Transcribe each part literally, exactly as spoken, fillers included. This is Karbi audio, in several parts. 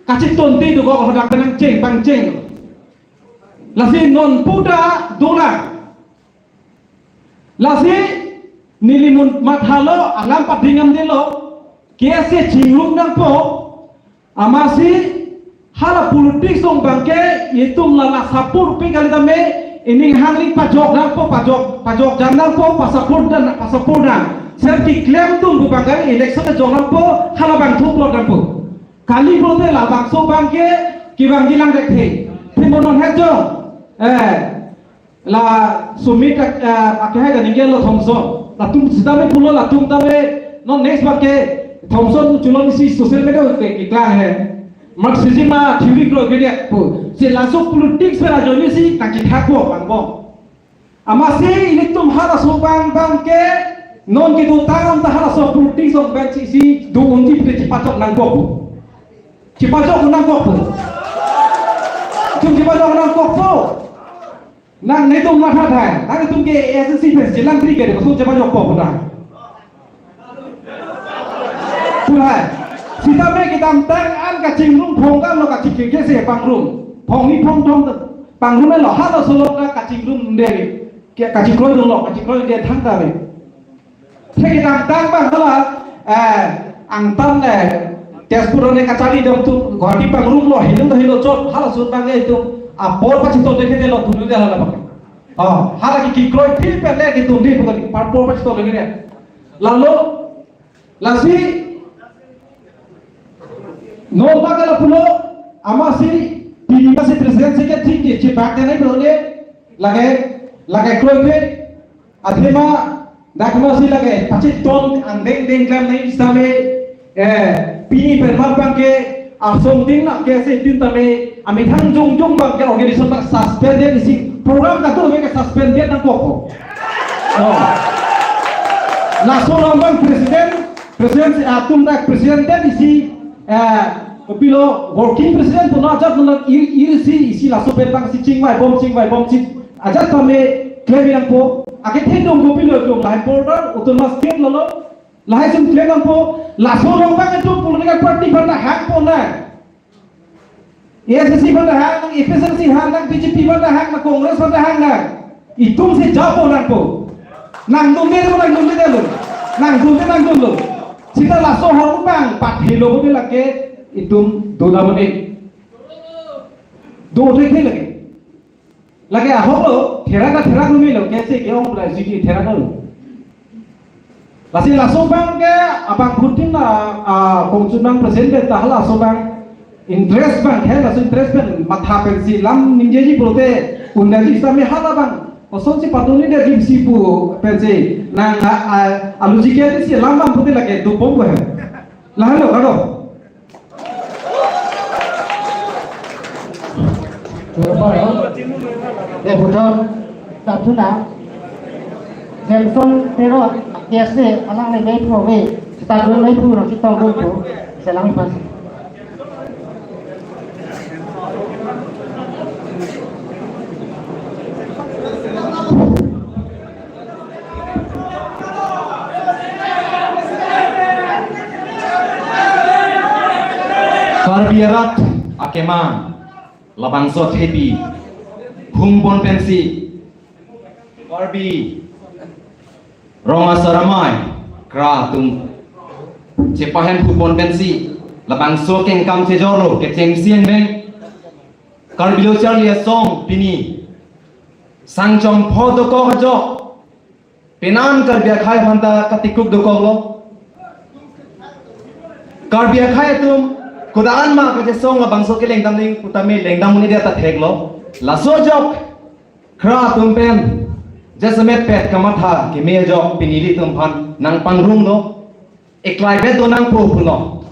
Kachetonte dokok hadak penang cheng pangcheng. Lasi non puta dolang. Lasi neli mun mathalo alam padingam delo. K S A chingrum nangpo. Amatsi hala politics along abangke itum la la support pi kali tame, ining hangli pajok nangpo, pajok, pajok jam nangpo, pasupport dan, pasupport nang. Sir keklem atum pu abangke election jok nangpo, hala abang thuplo nangpo. Kali pulote labangso abangke kevangji lang dekthe. Thimo non het jong. Eh, la Sumit ak-, eh, akhai dan inggel lo Thomson. Latum sitame pulo latum tame non next abangke Thomson chulon isi social media ke keklang he. Marxism a theory kroi ke dia pu. Si laso politics pen ajoine si kachethakpo abang bo. Amatsi ilitum halaso abang abangke non kedotang ta halaso politics along abang si si do-unji pu chepachok nangkok pu. Chepachok nangkok pu. Chum chepachok nangkok pu. Nang netum matha thai, nangtum ke S S C pen chelang tri ke de, kosong chepajok pok putang. Pulai, sitame kedamtang an kachingrum phong kan lo kachingrum ke se pangrum. Phong ni phong thom pangrum lo halaso along ta kachingrum de. Ke kachingkroi lo, kachingkroi de thangta de. Thek kedamtang abang hala, eh, angtan le, Tezpur ne kachari dam tu, Guwahati pangrum lo, hilo hilo chot, halaso abang itum, apor pachiton dekhe de lo, tulu de hala abang. Oh, hala ke kekroi phil pen le ketum di, bukan, apor pachiton dekhe de. Lalu, lasi, non abang ke lapulo, amatsi, pini amatsi president secretary ke, chebak de nai bro ne, lake, lake kroi phe, athema, dak amatsi lake, pachiton angdeng deng klem nai sitame, eh, pini pen mat abangke, asong ding na ke se tin tame, amethang jongjong abangke organization ta suspended isi, program ta tu ke suspended nangkok. Oh. Laso along abang president, president atum dak president isi, eh, kopilo working president puno ajat nang ir, ir si isi laso pen abang si chingvai bom, chingvai bom si ajat tame klem nangpo. Akethe dong kopilo dong lahai border autonomous state lo lo. Lahai sum klem nangpo. Laso along abang itum political party aphan ta hangpo nang. A I C C aphan ta hang nang, A P H L C hang nang, B J P aphan ta hang nang, Congress aphan ta hang nang. Itum si japo nangpo. Nangdunde lo, nangdunde lo. Nangdunde, nangdun lo. Sita laso ahormu abang pathelo bo lake itum dona mane. Do thek thek lake. Lake ahok lo, therak ta therak lo melo, kese ke-ong pula sigi therak lo. Lasi laso abangke abang phutin na, ah, kongchunang present ta halaso abang interest abang, he laso interest pen matha pensi lam ningjeji pulote, undaji sitame hala abang kosonsi patuni de jimsi pu pensi nang, ah, ah, aluji ke si lam abang phutin lake dupom bo he. Lahelo kado. Deputat Tatuna Jameson Terot, K S A, alang le mei pho ve, sita dun mei pho, sita dun pho, selang pas. Karbi arat akemang labangso athepi hung pon pensi Karbi rong asar amei kra atum chepahem phu pon pensi labangso kengkam chejor lo kechengsi angbeng Karbi lo charli asong pini sang chom pho dokok ajok penan Karbi akhai aphan ta katikuk dokok lo. Karbi akhai atum kodan ma kachesong labangso kelengdam ning putame lengdam un-e dia ta thek lo. Laso ajok kra atum pen jasemet pet kamatha keme ajok pini ilitum aphan nangpangrum lo. Eklai bet do nangpo pulo.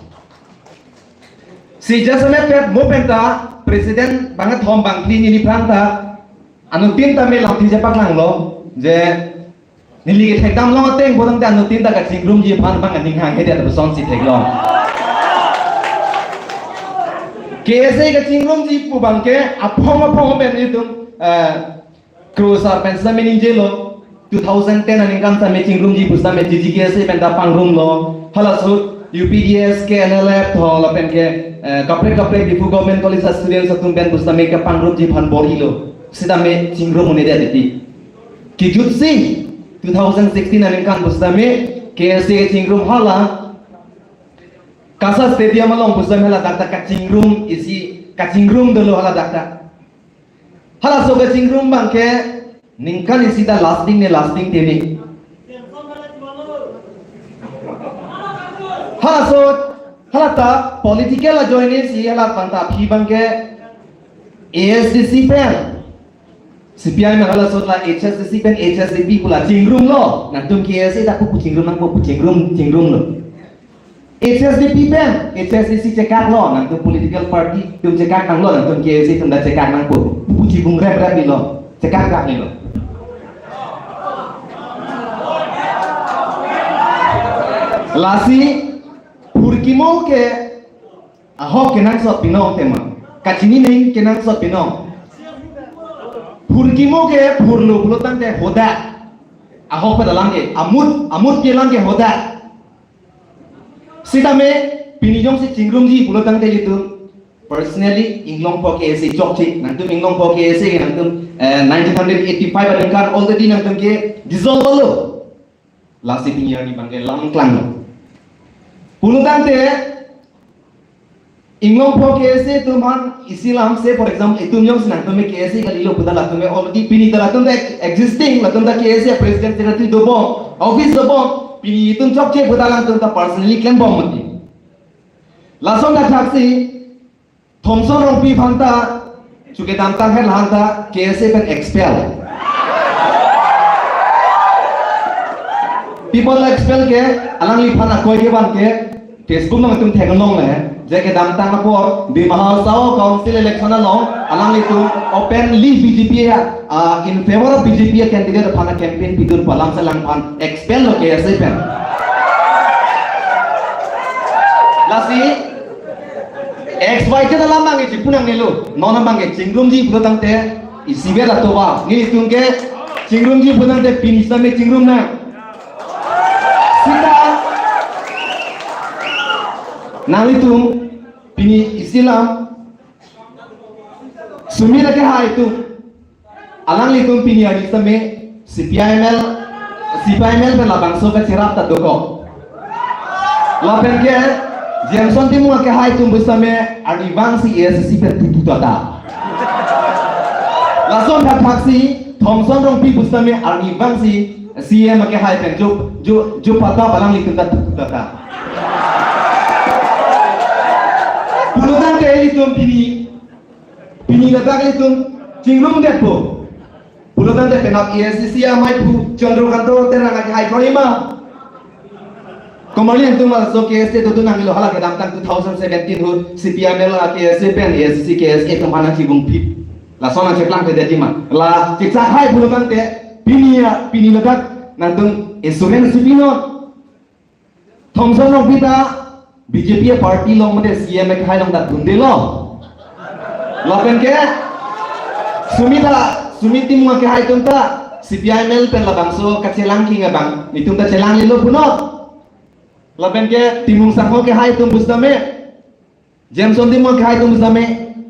Si jasemet pet mo penta president bangkethom bangphli neliphan ta anuttin tame lamthe chepaklang lo je neli kethekdam long ateng bo tangte anuttin ta kachingrumji aphan bang aning hanghe dia ta puson si thek lo. K S A kachingrumji pu abangke aphong aphong pen itum, eh, Kro sar pen sitame ningjelo, two thousand ten aningkan sitame chingrumji pu sitame T G K S A pen ta pangrum lo, halaso U P D S, K N L F tho lapen ke eh, kaprek kaprek Diphu Government College a students atum pen pusitame kapangrumji aphan bor-ilo. Sitame chingrum un-edet titi. Kejutsi two thousand sixteen aningkan pusitame K S A chingrum hala KASA Stadium along pusitame hala dak ta kachingrum isi, kachingrum dolo hala dak ta. Halaso kachingrum abangke ningkan isi ta lasting ne lasting te ne. Halaso, hala ta political ajoine si hala panta aphi abangke A S D C pen, C P I M halaso la H S D C pen H S D P pu la chingrumlo, nangtum K S A ta pu pu chingrum nangpo pu chingrum, chingrumlo. H S D P pen H S D C chekaklo, nangtum political party atum chekak nanglo, nangtum K S A atum ta chekak nangpo pu pu chibung rep rep nilo, chekak kak nilo. Lasi phurkimo ke ahok kenangsot binong tema. Kachini neng kenangsot binong. Phurkimo ke phurlo pulo tangte hodak. Ahok pada lang ke, amut, amut ke lang ke hodak. Sitame pini jongsi chingrumji pulo tangte ilitum personally Inglongpo K S A chokche, nangtum Inglongpo K S A ke nangtum, eh, nineteen eighty-five aningkan already nangtum ke dissolve lo. Lasi pini arni abangke lam klanglo. Pulo tangte Inglongpo K S A atum aphan isi lam, say for example, itum jongsi nangtum ke K S A kalilo pu ta latum ke already pini ta latum ta existing, latum ta K S A president secretary dobom, office dobom, pini itum chokche pu ta latum ta personally klembom mati. Lason dak thaksi Thomson Rongpi aphan ta, chuke damtang het lahan ta, K S A pen expel. People expel ke, alangliphan akoi kevan ke, Facebook along itum theklongle, je kedamtang apor, Dima Hasao Council election along, alanglitum openly B J P a, ah, in favor of B J P a candidate aphan a campaign pidun pu alam selang aphan expel lo K S A pen. Lasi, X Y Z alam abangke chipu nangnelo, non abangke chingrumji pulo tangte, isivet atum ba, nelitum ke chingrumji pulo tangte pini sitame chingrum nang. Sita, nanglitum, pini isi lam, Sumit akehai atum, alanglitum pini arni sitame C P I M L, C P I M L pen labangso kacherap ta dokok. Lapen ke Jameson Timung akehai atum pusitame arnivang si A S D C pen tutu tata. Lason thakthak si Thomson Rongpi pusitame arnivang si C M akehai pen jup, jup, jup pata alanglitum ta tutu tata. Pulo tangte ilitum pini, pini ladak ilitum chingrumdetpo. Pulo tangte penap A S D C amei aphu Chandra Kanto Terang akehai kroima. Komarli atum laso K S A dodun nangnelo hala kedamtang two thousand seventeen ahut C P I M L a K S A pen A S D C K S A atum aphan nangchibungphi. Lason nangcheplang pe dejima. La chiksak hai pulo tangte pini ya, pini ladak nangtum insurance pinon. Thomson Rongpi ta B J P a party along mate C M akehai along ta dundelo. Lapen ke Sumit ta, Sumit Timung akehai atum ta C P I M L pen labangso kachelang king abang, nelitum ta chelanglelo punon. Lapen ke Timung Sangho akehai atum pusitame, Jameson Timung akehai atum pusitame,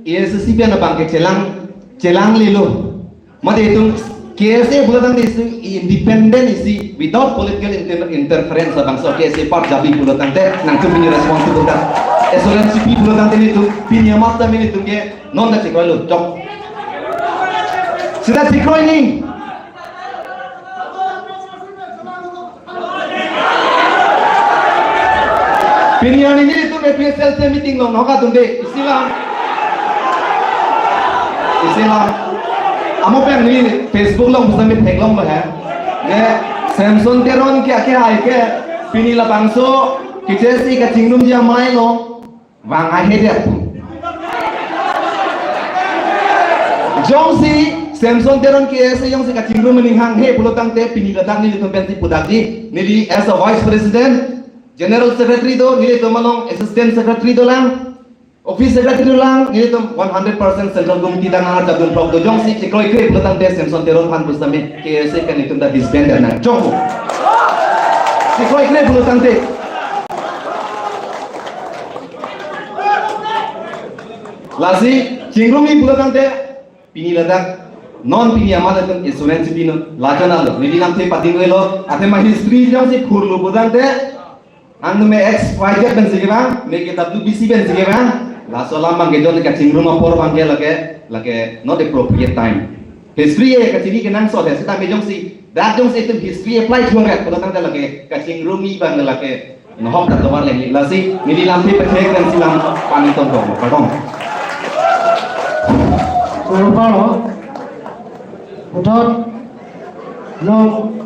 A S D C pen abangke chelang, chelanglelo. Mate itum K S A pulo tangte isi independent isi without political inter-, interference abangso K S A part jabi pulo tangte nangtum pini responsible ta. Assurance pi pulo tangte nelitum pini amat ta nelitum ke non ta chekroilo chok. Sita chekroi ni. Pini arni nelitum A P H L C meeting along nokha atum de, isi lam. Isi lam. Amo pen neli Facebook along pusitame theklonglo he. Ne Samson Teron ke akehai ke pini labangso kechesi kachingrumji amei along vang ahedet pu. Jongsi Samson Teron K S A jongsi kachingrum aning hanghe pulo tangte pini ladak nelitum pensi pudakji, neli as a vice president, general secretary do, nelitum along assistant secretary dolang, office secretary dolang, nelitum one hundred percent central committee dang arjap dun prok do. Jongsi chekroikre pulo tangte Samson Teron aphan pusitame K S A pen nelitum ta disband nang. Jong. Chekroikre pulo tangte. Lasi chingrumji pulo tangte, pini ladak, non pini amat atum insurance pino, lajon alo, neli lamthe pating lo, athema history jongsi phurlo pulo tangte, angno me X Y Z pensi kevang, me ke W B C pensi kevang, laso alam abang ke jong kachingrum apor abang ke lake, lake not appropriate time. History e kachini kenangso he, seta me jongsi, dak jongsi itum history apply thuret, pulo tangte lake, kachingrumji abang lake, nohok ta tovar lengli, lasi, neli lamthe pathek pensi lam pani tong tong, pardon. Kuruparo, puthot, long,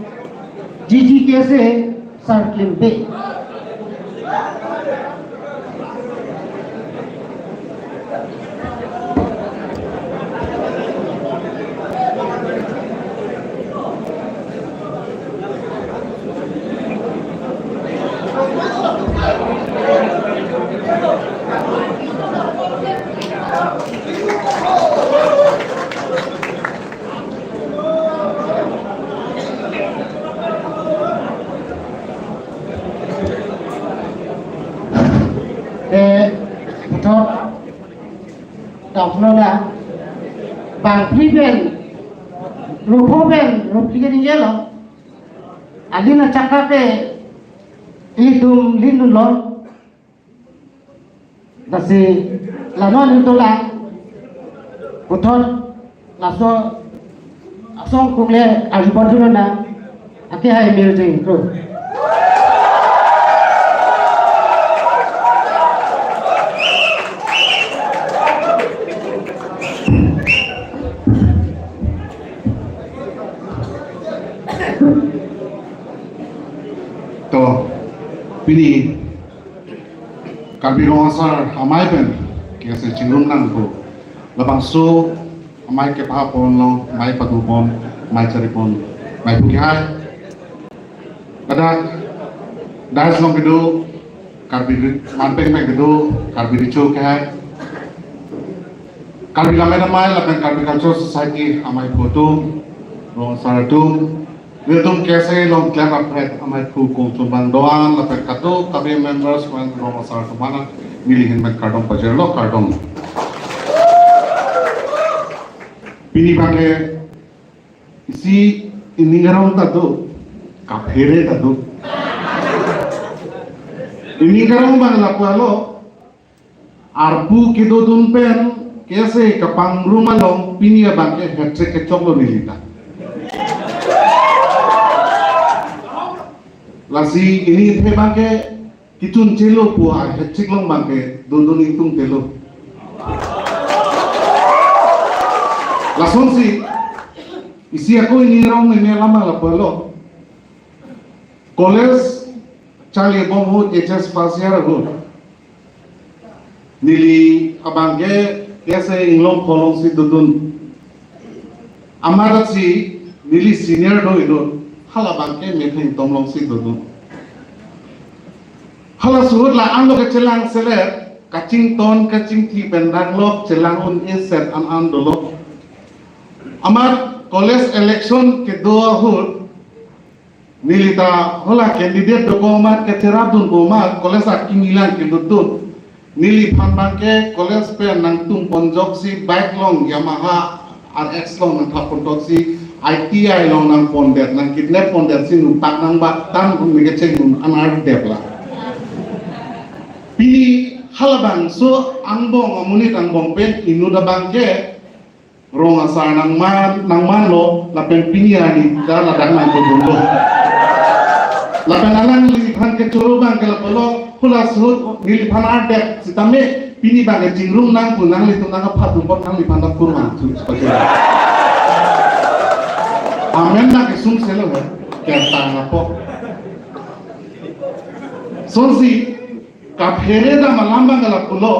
G G K S A, Sar Klimpi. Eh, puthot, tokno na, bangphli pen, rupo pen, ruphli ke ningjelo, alin achakra ke, itum lin lo, lasi, lano alin tolang, puthot, laso, asong kung le, arjupon dun na, ake hai mil jing, kru. To, pini, Karbi Rong Asar amei pen, K S A chingrum nangpo. Labangso amei kepapon lo, amei padupon, amei charipon, amei phu kehai. Ladak, dais along kedo, Karbi ri-, manpeng peng kedo, Karbi recho kehai. Karbi Lammet Amei, lapen Karbi Cultural Society amei phu atum, Rong Asar atum, nelitum K S A along klem apret amei phu kongchum abang do-an, lapen kadokave members pen Rong Asar atum aphan neli ahin pen kardom pajirlo, kardom. Pini abang ke isi ining arong ta do, kaphere ta do. Ining arong abang lapu alo, arpu kedodun pen, K S A kapangrum along, pini abang ke hat-trick kechoklo neli ta. Lasi pini athe abang ke, kechun chelo pu a hat-trick along abang ke, dundun ingtung telo. Lasonsi, isi ako ining arong meme alam lapu alo. College charlibom ahut H S first year ahut. Neli abang ke K S A Inglongpho alongsi dodun. Amat si neli senior do ido. Hala abang ke metheng tom alongsi dodun. Halaso ahut la-an lo kachelang selet, kachington, kachingthi pen danglok, chelang un-e set an an dolo. Amat college election kedo ahut, neli ta hala candidate dokok amat kacherapdunpo amat college akimi lang kelutdun. Neliphan abang ke college pen nangtum ponjok si bike along Yamaha R X along nangthap pontok si I T I along nangpondet, nangkidnap pondet si nangpak nangbak tan neke cheng nang anardep la. Pini halabangso angbong amonit angbong pen inut abang ke Rong Asar nangman, nangmanlo, lapen pini arni ta ladak nangkudunlo. Lapen alangliphan kechoro abang ke lapulo, halaso ahut neliphan ardep sitame, pini abang ke chingrum nang pu nanglitum nangkaphat dun apot nangliphan ta kurvangthu. Amen nangkesung selo he, kertang apot. Sonsi, kaphere dam alam abang ke lapulo.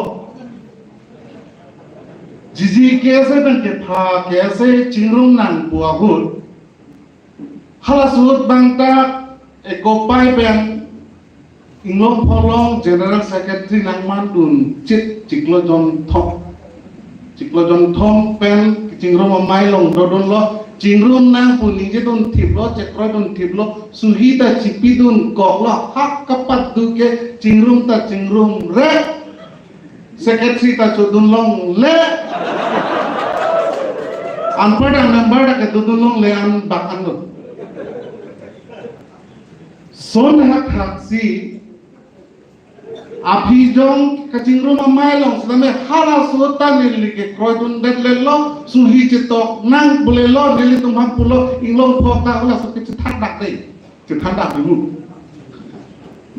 G G K S A pen kepha K S A chingrum nang pu ahut. Halaso ahut abang ta Ecopai pen Inglongpho along General Secretary nangmandun chit chiklo jonthom. Chiklo jonthom pen chingrum amei along dodunlo. Chingrum nang pu ningjedun thiplo, chekroidun thiplo, suhi ta chipidunkoklo, hak kapat do ke chingrum ta chingrum re. Secretary ta chodun longle. Anparta member ta kedodun longle an bak an lo. Lason hak hak si aphi jong kachingrum amei along sitame halaso ta neli ke kroidundetlelo, suhi chetok nang pulelo, nelitum ham pulo, Inglongpho ta halaso ke chethak dak dei. Chethan dak dulu.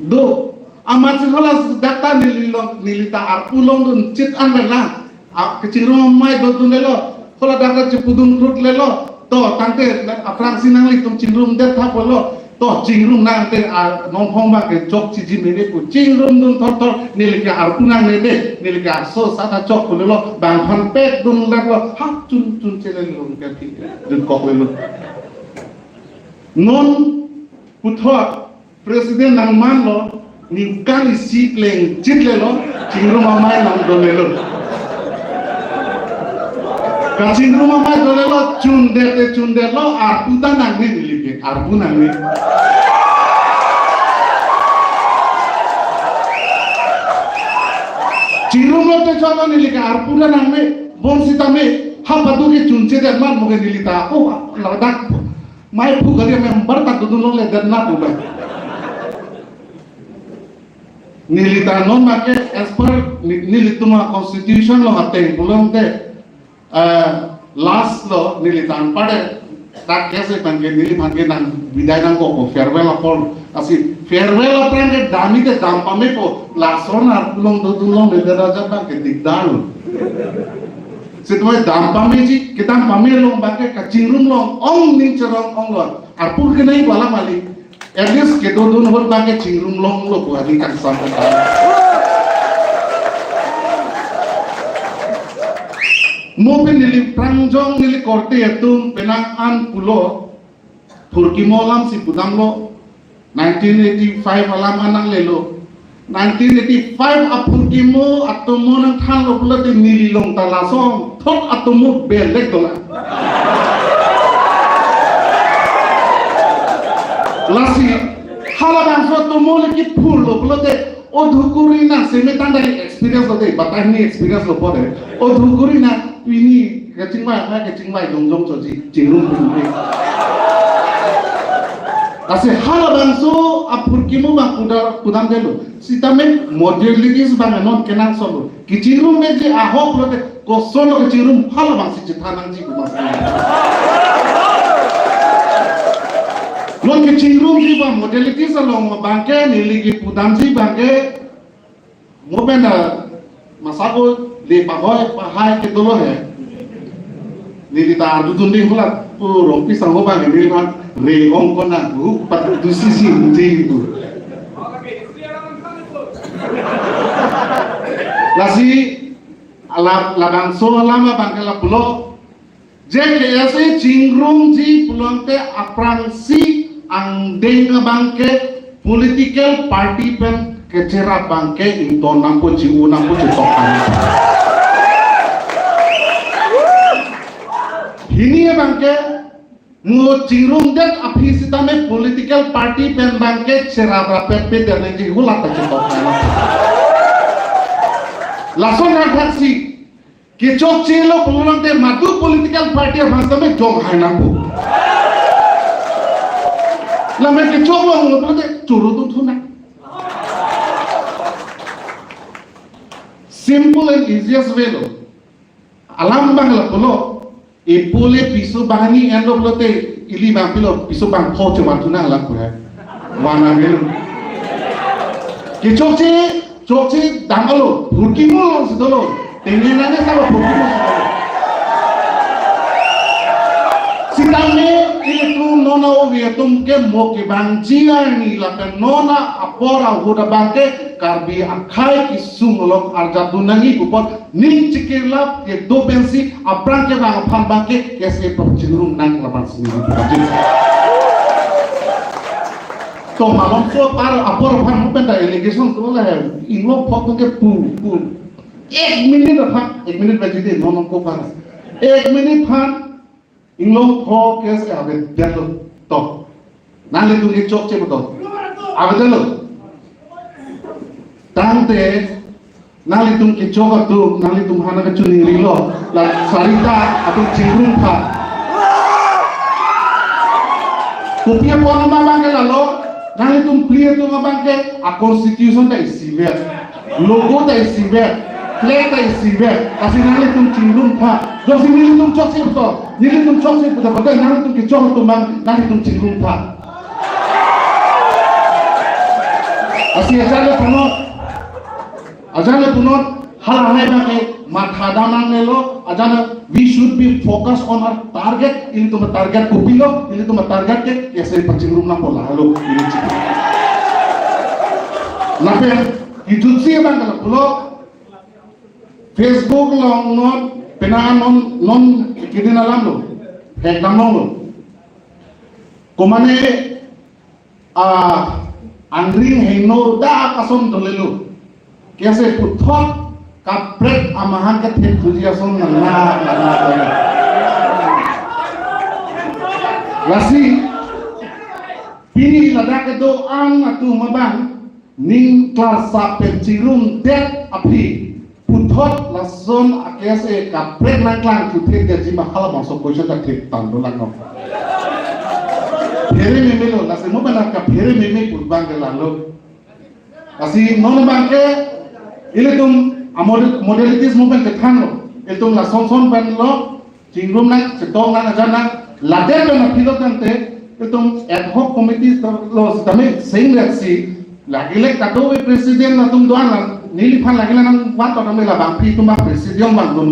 Do, amat si halaso dak ta neli long, neli ta arpu longdun chit an lang. A, kachingrum amei dodunlelo. Hala dak ta chepudun krut lelo. To, tangte, aphrangsi nanglitum chingrumdet tha pulo. To, chingrum nangte, a, nonphong abang ke chokche ji mene pu. Chingrumdun thor thor, neli ke arpu nangne dei, neli ke arso sa ta chok pulelo, bang phan pekdunlelo, hap chun chun chelelo, ke thi, dun koklelo. Non puthot, President nangmanlo, ningkan isi plengchitlelo, chingrum amei nangdolelo. Kachingrum amei dolelo, chundet te chundetlo, arpu ta nangne neli ke, arpu nangne. Chingrumlo te chotlo neli ke, arpu ta nangne, bonsitame, ha patu ke chunchedet man mo ke neli ta, oh, ladak. Mei phu kali member ta dodun longledet na pu ba. Neli ta non make as per ni-, nelitum a constitution along ateng pulote, eh, last lo neli ta anparta case abang ke neliphan ke nang bidai nangkok, farewell apor. Lasi farewell aphrang ke damji te dam pame ko, lason arpu long dodun longledet ajat abang ke dikdar lo. Sitame dam pameji, kedam pame along abang ke kachingrum long, ong ning cherong onglo. Arpu kenai bala mali. At least kedodun ahut abang ke chingrum longlo pu aning kangsam. Mo pen neli prangjong neli korte atum penang an pulo. Phurkimo alam si pudamlo. Nineteen eighty-five alam an nanglelo. Nineteen eighty-five aphurkimo atomo nangthanlo pulote neli along ta lason thot atomo belek dolang. Lasi halabangso atomo le kiphurlo pulote, o Dhukuri nang semetang dari experience lo dei, batai ni experience lo po dei. O Dhukuri nang pini kachingvai, kachingvai jongjong choji, chingrum pini. Lasi halabangso aphurkimo abang pudar pudamdetlo. Sitame modalities abang non kenangsot lo. Kachingrum meji ahok lote koson lo kachingrum halabangsi chethan nangji pu mas. Non kachingrumji abang modalities along abang ke neli kipudamji abang ke mo pen ta masa ko le pahoi pahai ke dolo he. Neli ta arjudun ding hula pu Rongpi sangho abang ke neli ma re ong kona pu pat dusi si ding pu. Lasi ala labangso alam abang ke lapulo. J K S A chingrumji pulote aphrangsi angdeng abang ke political party pen kecherap abang ke ington nangpo, chi-o nangpo, chetok nangpo. Hini abang ke mo chingrumdet aphi sitame political party pen abang ke cherap rapet pet dan nangji hulat ta chetok nangpo. Lason hak hak si kechokche lo pulote madu political party aphan sitame jong hai nangpo. Lame kechoklo pulote churu tu thuna. Simple and easiest way lo. Alam abang lapulo. Ipule piso banghini enlo pulote ili abang pilo, piso bangpho choma thuna alam pu hai. Wana melu. Kechokche, chokche dam alo, phurkimo along si dolo. Tengne nane sabo phurkimo along si dolo. Sitame ilitum non a-ove atum ke mo kevangji arni lapen non apor ahut abang ke Karbi akhei kesung along arjap dun nangji pu apot ning chikirlap kedo pensi aphrang kevang aphan abang ke kese pachingrum nang laban sini. To malomso apor apor aphan mo pen ta allegation to la hai. Inglongpho atum ke pu pu. Ek minute aphan, ek minute ba jide non ko aphan. Ek minute aphan Inglongpho case ke avedetlo to. Nanglitum ke chokche pu to. Avedetlo. Tangte Nanglitum kechok atum, nanglitum aphan nangkachiningrilo, la sarita atum chingrum tha. Kopi apot ma abang ke lalo, nanglitum phli atum abang ke a constitution ta isivet, logo ta isivet, flag ta isivet, lasi nanglitum chingrum tha. Jongsi nelitum choksi puto, nelitum choksi puto, puto nanglitum kechok atum abang, nanglitum chingrum tha. Lasi ajat le punot, ajat le punot, halahai abang ke matha dam nangnelo, ajat le we should be focused on our target, ilitum target kopilo, ilitum target ke KSA pachingrum nangpo lahelo, ili chingrum. Lapen, kejutsi abang ke lapulo, Facebook along non, pena non, non, kidin alam lo, hek dam longlo. Komane, ah, angring heno dak ason dolelo. KSA puthot kaprek amahang kethe thuji ason nang na, na, na, na. Lasi, pini ladak kedo-an atum abang, ning klarsap pen chingrum det aphi, puthot lason a-KSA kaprek nangklang chuthe detji ma halabangso question ta thek tando lang no. Phere meme lo, lasi mo bana kaphere meme put abang ke lalo. Lasi non abang ke, ilitum a model-, modalities mo pen kethan lo, ilitum lason son pen lo, chingrum nang, chetong nang, ajat nang, ladak pen aphi lo tangte, ilitum ad hoc committee lo sitame sing lek si, lagi lek kadokave president atum do-an lang, neliphan lagi lang nang van to tame labang aphi atum a presidium vang dun.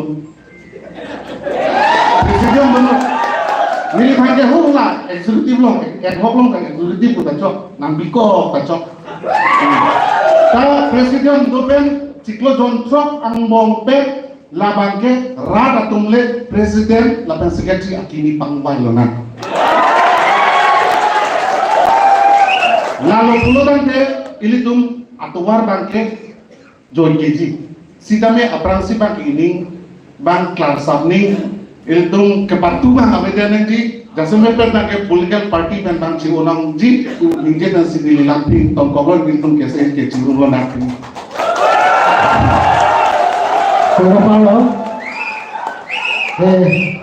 Presidium dun. Neliphan ke hu la executive along, ad hoc along ta executive pu ta chok, nang biko ta chok. Ta presidium do pen chiklo jon throk angbong pen labang ke rat atum le president lapen secretary akimi pangvai lonang. Lalo pulo tangte ilitum atovar abang ke join keji. Sitame aphrangsi abang ke ining abang klarsap ning, ilitum kepatu abang avedet nangji, jasemet pen abang ke political party pen abang chi-o nangji, ningje nang si neli langphi tongkok lo, ilitum KSA ke chingrum lonang. Kora palo. Eh.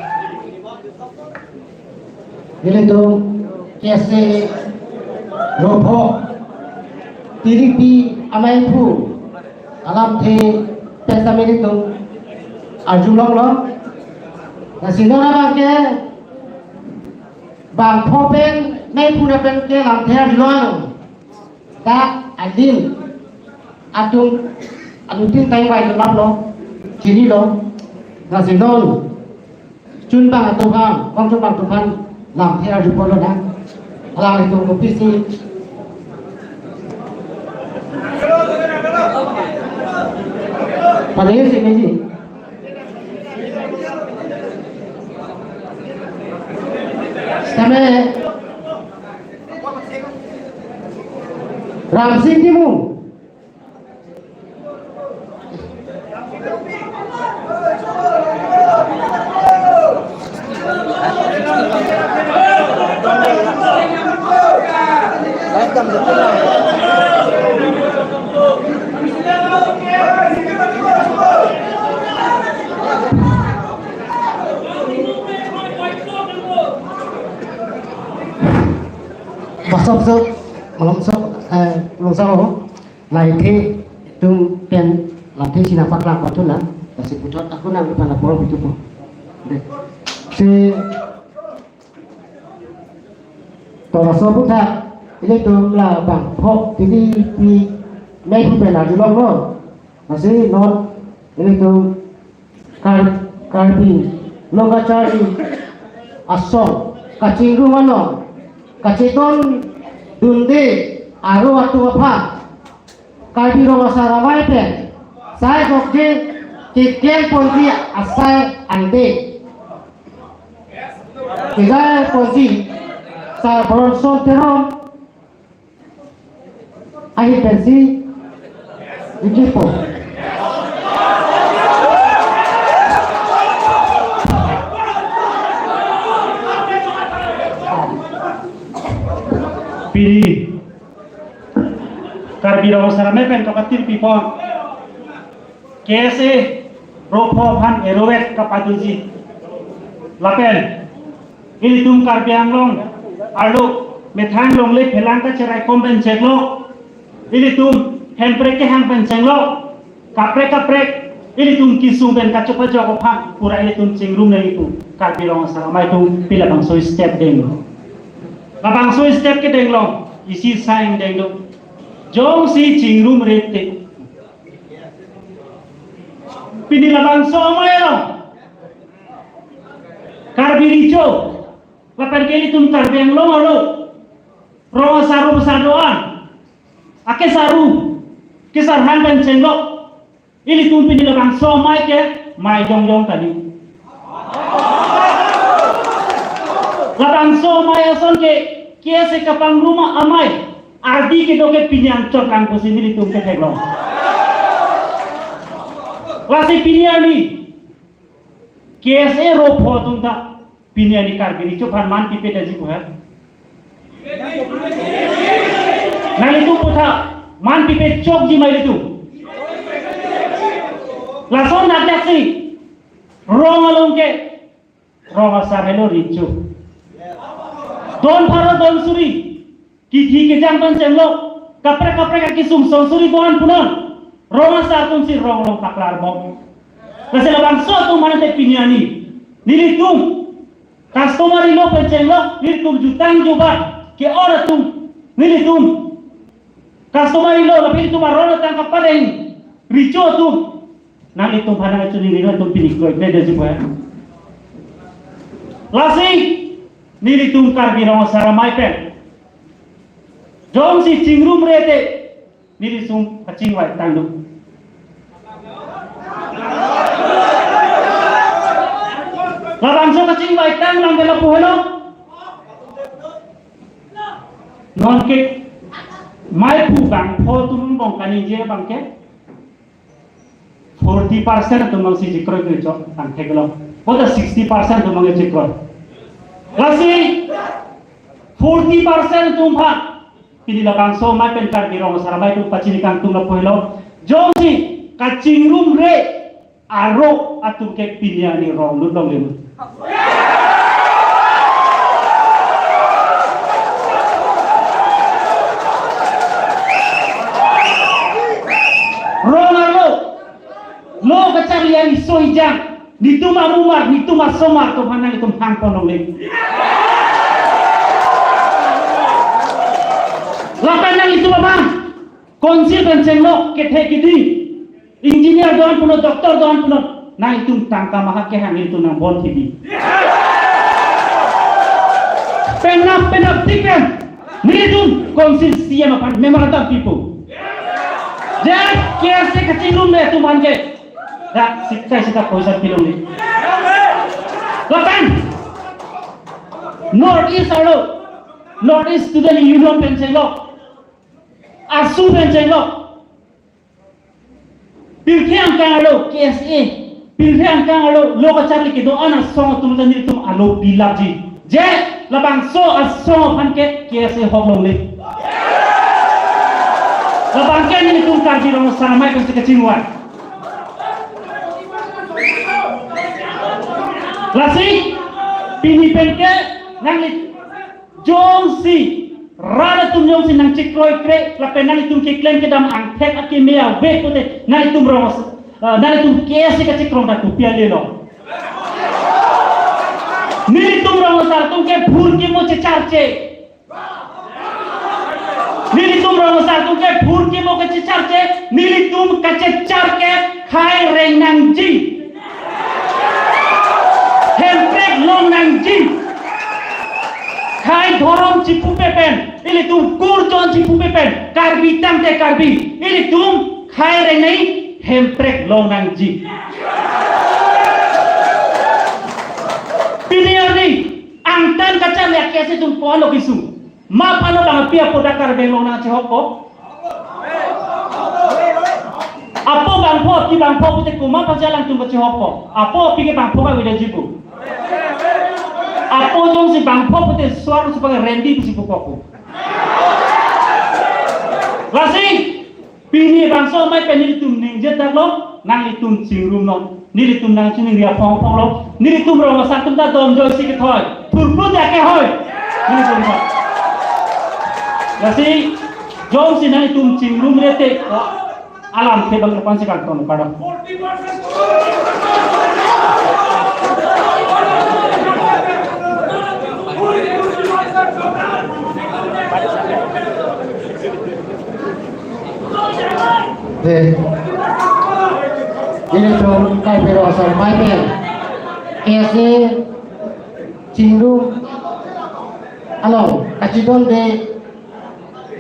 Ilitum KSA Ropho Tiripi ameiphu alamthe pen sitame ilitum arjulonglo. Lasi non abang ke bangpho pen meiphu na pen ke lamthe arjulong. Dak adim atum anutin tangvai lap lo, chinilo, lasi non chunbang atum aphan, kongchunbang atum aphan lamthe arjupo lonang. Alanglitum kopisi padai si meji. Sitame Ramsing Timung. Masuk, masuk, masuk, eh, masuk. Lahai-he atum pen lamthe si nangpaklang pathu na, lasi puthot ako nangphan apor bitupo. Dei. Si, to laso aphuthak, ilitum labangpho Tiripi meiphu pen arjulonglo. Lasi non ilitum Kar-, Karbi Anglong kacharli ason kachingrum along kachetondunde aro atum aphan Karbi Rong Asar Amei pen sai kokje keklem ponji asai ante kejai ponji Sar Bronson Teron ahin pensi iklipo. Pini Karbi Rong Asar Amei pen tokatir pipon. K S A ropho aphan eroet kapaduji. Lapen ilitum Karbi Anglong arlo methang longle phelang kachiraikom pen chenglo. Ilitum hemprek kehang pen chenglo. Kaprek kaprek ilitum kesung pen kachopajok aphan pura ilitum chingrum nangji pu Karbi Rong Asar Amei atum pini labangso step denglo. Labangso step kedenglo, isi sai denglo. Jongsi chingrumre te, pini labangso amei along Karbi Recho, lapen ke ilitum Karbi Anglong arlo rong asar ru asar do-an, ake saru, kesar hang pen chenglo. Ilitum pini labangso amei ke mei jongjong kali. Labangso amei ason ke K S A kapangrum amei, ardi kedo ke pini anchot lang pusi nelitum ketheklong. Lasi pini arni K S A ropho atum ta pini arni Karbi Recho aphan man pipe detji pu he. Nanglitum puthot man pipe chokji ma ilitum? Lason nangdaksi rong along ke rong asar helo Recho. Don pharo don suri, kithi kejang pen chenglo, kaprek kaprek akesung son suri do-an punon. Rong asar atum si rong along paklar bom. Lasi labangso atum mane te pini arni nelitum customary law pen chenglo, nelitum jutang jubat ke-ot atum, nelitum customary law lapen nelitum aron atang kapareng Recho atum, nanglitum aphan nangchoningri, nelitum pini kroikre detji pu he. Lasi nelitum Karbi Rong Asar Amei pen jongsi chingrumre te, nelitum kachingvai tanglo. Labangso kachingvai tanglang ke lapu helo. Non ke mei pu bangpho atum angbong kaningje abang ke forty percent atum abang si chekroikre chok tangthek lo. Boda sixty percent atum abang chekroi. Lasi forty percent atum aphan pini labangso amei pen Karbi Rong Asar Amei atum pachini kangtung lapu helo. Jongsi kachingrumre arlo atum ke pini arni rong lut longle. Rong arlo, lo kacharli ari soi jang, netum amumar, netum asomar atum aphan nangtum hangpon longle. Lapen nanglitum abang Council pen chenglo kethe kedi, engineer do-an punon, doctor do-an punon, nangtum tangka maha kehang nelitum nangbon thekji. Penap penapdik pen nelitum Council C E M aphan memorandum pipo. Je K S A kachingrumre atum aphan ke dak sita sita poisa pilongle. Lapen North East arlo, North East Student Union pen chenglo, ASU pen chenglo, pirthe angkang arlo K S A, pirthe angkang arlo lo kacharli kedo-an asong atum ta nelitum alo pilapji. Je labangso asong aphan ke K S A hok longle. Labang ke nelitum Karbi Rong Asar Amei pen si kachingvai. Lasi pini pen ke nangli jongsi rat atum jongsi nangchekroikre lapen nanglitum keklem kedam angthek akeme ave pute, nanglitum rong as-, eh, nanglitum K S A kachekrong ta kopi ale lo. Nelitum rong asar atum ke phurkimo checharche. Nelitum rong asar atum ke phurkimo kachecharche, nelitum kachechar ke khai reng nangji. Hemprek long nangji. Khai dhorom chipupe pen, ilitum kurchon chipupe pen, Karbi tangte Karbi, ilitum khai reng nangji, hemprek long nangji. Pini arni angtan kacharli K S A atum ko-an lo kesung? Ma aphan lo bang api apo dak Karbi Anglong nangchehokpo? Apo bangpho, api bangpho pute komat aphan si alangtum kachehokpo? Apo api ke bangpho kavedetji pu. Apo jongsi bangpho pute suar supak rendi pusi pukokpo. Lasi pini bangso amei pen nelitum ningje tanglo, Nanglitum chingrum non, nelitum nangchiningri aphong aphong lo, nelitum rong asar atum ta dom joisi kethoi, thurput ya kehoi. Nelitum ta. Lasi, jongsi nanglitum chingrum rete, alamthe abang lapu-an si kangton kardom. De. Ilitum Karbi Rong Asar Amei pen K S A chingrum along kachidonde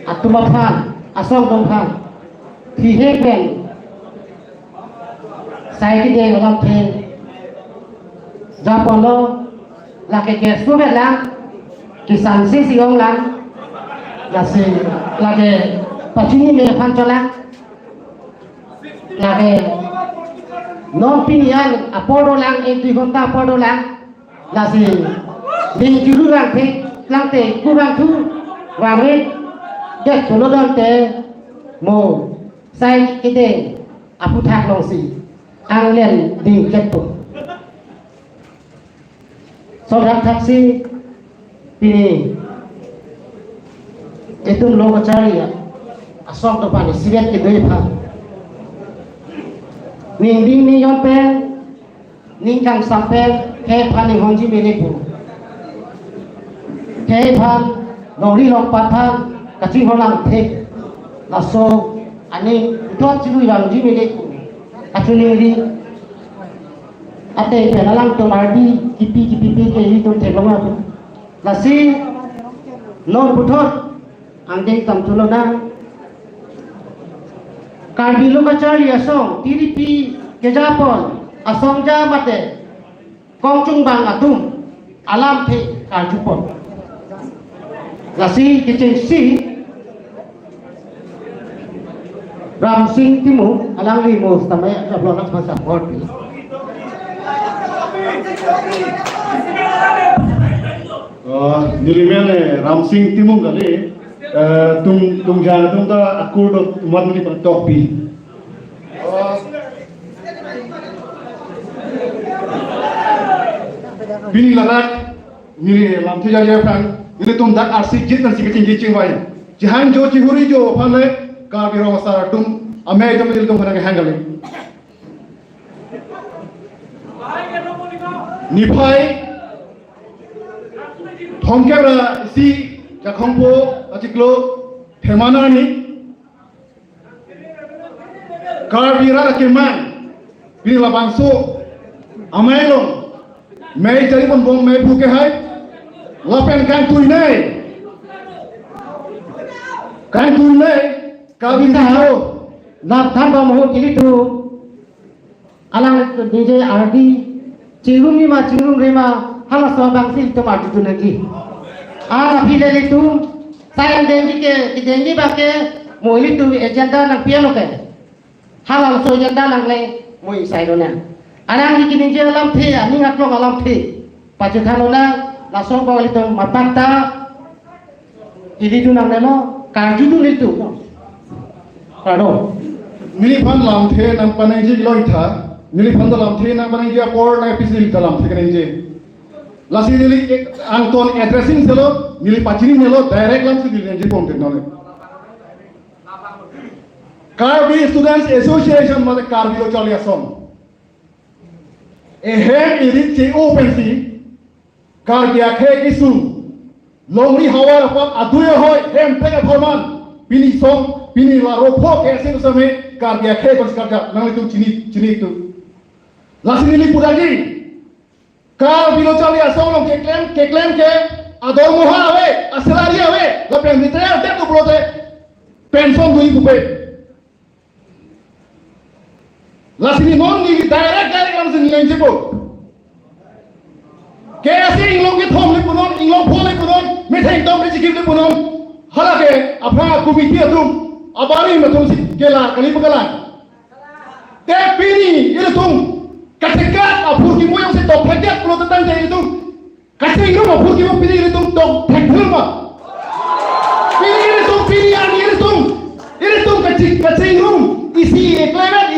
atum aphan, asong atum aphan, thihek pen sai kede alamthe japon lo. Lake ke suvet lang, kisan si si-ong lang, lasi lake pachinine aphan cholang, lake non pini an apor dolang, ek dui ghonta apor dolang, lasi ning juru lang the, lang te kurang thu, vangre, det pulo don te, mo sai kede aphuthak longsi anglen ding chetpo. Sodam thaksi pini itum lo kacharli asong atum aphan isivet kedo aphan ning ding ning jon pen, ning kangsam pen, khei aphan ning honji mele pu. Khei aphan longri longpat aphan kachinghon lang thek. Laso aning uthot chirui vangji mele pu. Kachiningri ateng pen alangtum ardi kipi kipi pi ke itum theklong apu. Lasi non puthot angdeng tam thulo nang. Karbi lo kacharli asong, tiripi kejapon, asong ja mate kongchungbang atum alamthe karjupon. Lasi kechengsi Ramsing Timung, alangli mo stamaya jablon nak masa bor pi. Ah, nelimen, eh, Ramsing Timung kali, eh, tung, tung jang tung ta akur do tumat ni patok pi. Ah, pini ladak, neli lamthe jari aphan, nelitum dak arsik jit nangsi kachingki chingvai. Chihang jo chihuri jo aphan le, Karbi Rong Asar atum, amei atum nelitum aphan kehang kali. Niphai, thomkep ra isi Jakhong pho achiklo, Pherman arni, Karbi rat akemang, pini labangso amei along mei jari pon bom mei phu kehai, lapen kangtui nei, kangtui nei, Karbi Ita. Video. Nap than bom ho kili tu. Alang D J R D, chingrum ni ma, chingrum re ma, halaso abang si itum arju tu nangji. An aphi le itum, sai an dengji ke, kedengji abang ke, mo ilitum agenda nangpi-an lo ke. Halaso agenda nangle, mo isai lo nang. Arang di kiningje alamthe, aning aklong alamthe. Pachethan lo nang, laso abang ilitum mapak ta, ili tu nangnelo, karju tu nelitum. Kardom. Neliphan lamthe nangpanangji lo itha. Neliphan ta lamthe nangpanangji apor nangpisi ta lamthe kaningje. Lasi neli angton addressing selo, neli pachini nelo, direct lam si neli nangji pon teknole. Karbi Students Association mate Karbi Lo Charli Asong. Ehem irit che-o pensi, Karbi akhei kesung, longri havar apap adui ahoi, hem pek apharman, pini song, pini la ropho ke ase tu same, Karbi akhei konsi karjap, nanglitum chini, chini tu. Lasi neli pudagi, Karbi Lo Charli Asong along keklem, keklem ke, adormoha ave, asalary ave, lapen retire det tu pulote, pension dui pupe. Lasi non neli direct direct lam si neli nangji po. K S A inglong kethom le punon, inglong pho le punon, metheng tom le chikip le punon. Halake apha committee atum, abari atum si kela kali pagalan. Te pini ilitum kachekat aphurkimo jongsi tok pheket pulote tangte ilitum kachingrum aphurkimo pini ilitum tok thekthul ma. Pini ilitum pini an ilitum, ilitum kaching, kachingrum isi eklemet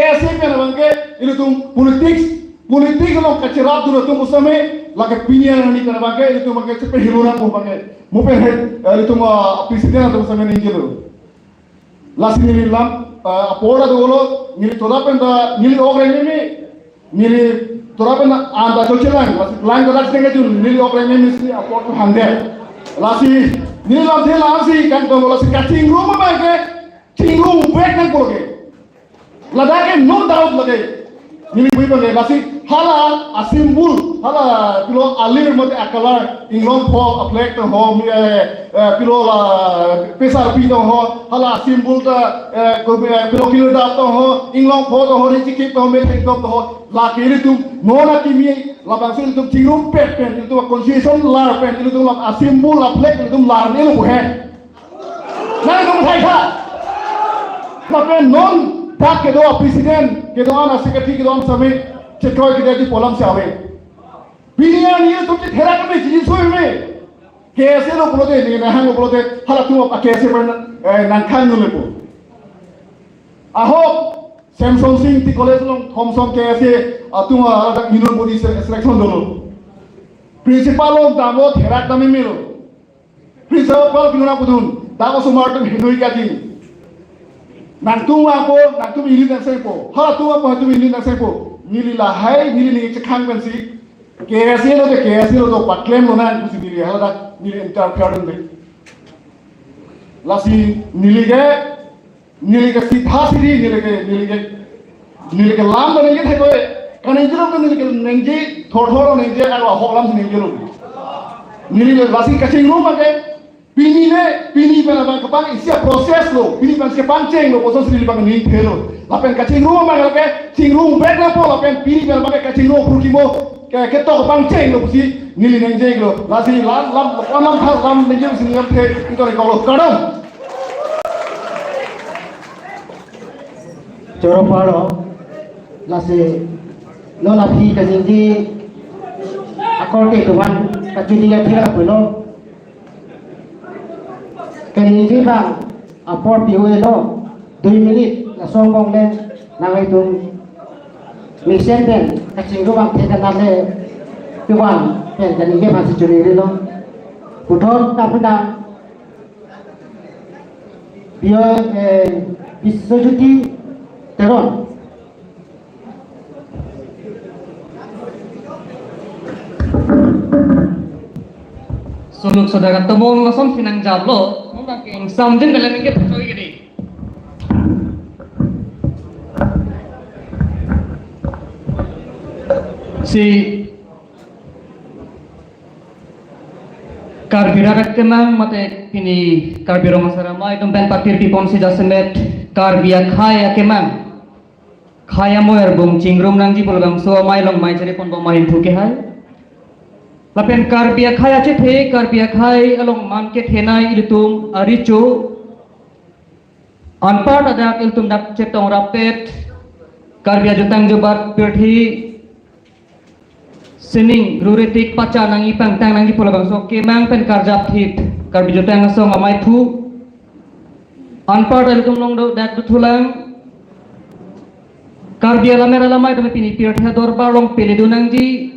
S A pen abangke ilitum politics, politics along kacherapdun atum pusitame, lake pini arni pen abangke ilitum abangke chepe hilu nangpo abangke. Mo pen he, eh, ilitum, ah, president atum pusitame ningjelo. Lasi neli lam, ah, apor ta dolo, neli toda pen ta, neli ok reng meme, neli toda pen anta chochelang, lasi lang toda chiteng kejun, neli ok reng meme si apor tu hande. Lasi, neli lamthe lamsi kangtong, lasi kachingrum abangke, chingrum vek nangpo ke. Ladak ke no doubt lake. Neli pu abangke, lasi hala a-symbol, hala pilo alir mate a-color, inglong pho a-flag tong ho, mi, eh, eh, pilo la pesarpi tong ho, hala a-symbol ta, eh, ko, eh, pilo kilo dap tong ho, inglong pho tong ho, ri chikip tong ho, metheng tong ho, lake ilitum, non akimi, labangso ilitum chingrum pet pen, ilitum constitution lar pen, ilitum la a-symbol, a-flag, ilitum lar nelo pu he. Nangtum thai tha. Lapen non dak kedo a-president, kedo an a-secretary, kedo an sami, chekroi kedo di polam si ave. Pini arni ilitum chetherak kami chini sui me. K S A lo pulote, neli nahang lo pulote, halatum a-K S A pen, eh, nangkhang nu lepo. Ahok, Semson Sing Ingti College along, Thomson K S A atum a, ada union body se-, selection dolo. Principal along damlo, therak dam meme lo. Principal pinuna pudun, dak osomar atum hinui kati. Nangtum vangpo, nangtum ili nangsengpo. Halatum vangpo, halatum ili nangsengpo. Neli lahai, neli neli chekhang pensi. K S A lo de, K S A lo do, paklem lonang pusi neli, haladak, neli interfere dun de. Lasi, neli ke, neli ke sitha siri, neli ke, neli ke, neli ke lam do neli ke thekoi. Kaningje lo, kaningje, ningje thorthor ningje, aro ahok alam si ningje lo. Neli le lasi kachingrum abang ke, pini le, pini pen abang kepang isi a-process lo, pini pen si kepangcheng lo, pusi neli abang ningthe lo. Lapen kachingrum abang ke, chingrum vek lapo, lapen pini pen abang ke kachingrum phurkimo, ke, ketok pangcheng lo pusi neli ningje lo. Lasi lam, lam, lam, lam, lam, ningje pusi ningje the, ito ni kolo, kardom. Choro paro, lasi non aphi kaningje akorte atum aphan kachini athela pulo. Kaningje abang apor pi-o-e lo, dui minute lason angbong le nanglitum mesen pen kachingrum abang thek anat le, pi-o abang pen kaningje abang si churi lo. Puthot ta puna Bio, eh, Biswajyoti Teron. Suluk soda katomon lason pinang jablo, mungkin samjin dalam ini pachoi gini. Si Karbi rat akemang mate pini Karbi Rong Asar Amei atum pen patir pipon si jasemet Karbi akhei akemang. Khei amoi arbung chingrum nangji pu labangso amei along mei chari pon bom ahin thu ke hai. Lapen Karbi akhei achethe, Karbi akhei along man kethenei ilitum arecho. Anparta dak ilitum dak chetong rapet, Karbi ajutang jubat pirthe sining ruritik pacha nangji pangtang nangji pu labangso akemang pen karjap thip Karbi jutang asong amei aphu. Anparta ilitum along do dak dothulang. Karbi alamer alamei atum pini pirthe adorbar along pele do nangji.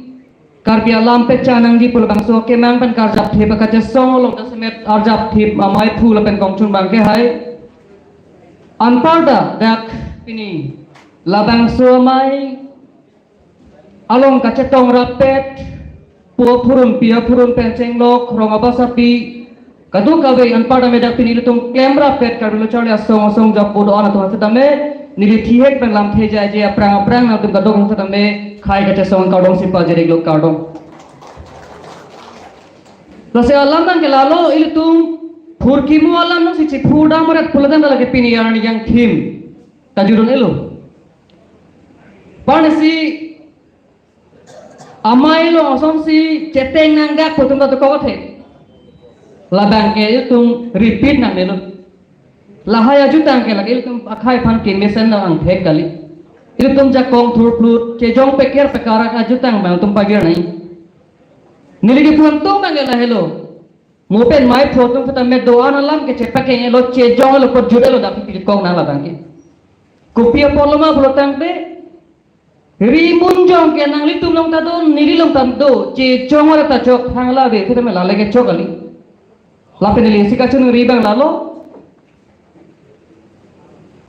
Karbi alam pechan nangji pu labangso akemang pen karjap thip akachesong along jasemet arjap thip amei aphu lapen kongchun abang ke hai. Anparta dak pini labangso amei along kachetong rapet, pu aphurun pi aphurun pen chenglok, rong abasapi, kadokave anparta me dak pini ilitum klem rapet Karbi Lo Charli Asong asong japo do-an atum setame, neli thihek pen lamthe jaje aphrang aphrang nangtum kadokave setame khei kachesong kardom si pajir-iklo, kardom. Lasi alam abang ke lalo, ilitum phurkimo alam nang si chiphu dam rat pulo tangte lake pini arni jangthim kajudun-elo. Pansi amei along asonsi cheteng nanggak pu atum ta tokok athe. Labang ke ilitum repeat nangnelo. Lahai ajutang ke lake ilitum akhei aphan kemesen nang angthek kali. Ilitum jakong thurphlut, chejong peker pekarak ajutang abang atum pagirnei. Neli kephan atum abang ke lahelo. Mo pen mei aphu atum setame do-an alam ke chepakeng-elo, chejong-elo, pajut-elo dak pipilkok nang labang ke. Kopi apotlo ma pulo tangte, ri munjong ke nanglitum along ta do, neli along ta do, chejong-elo ta chok, thang lave, setame lale ke chok kali. Lapen neli si kachoningri abang lalo.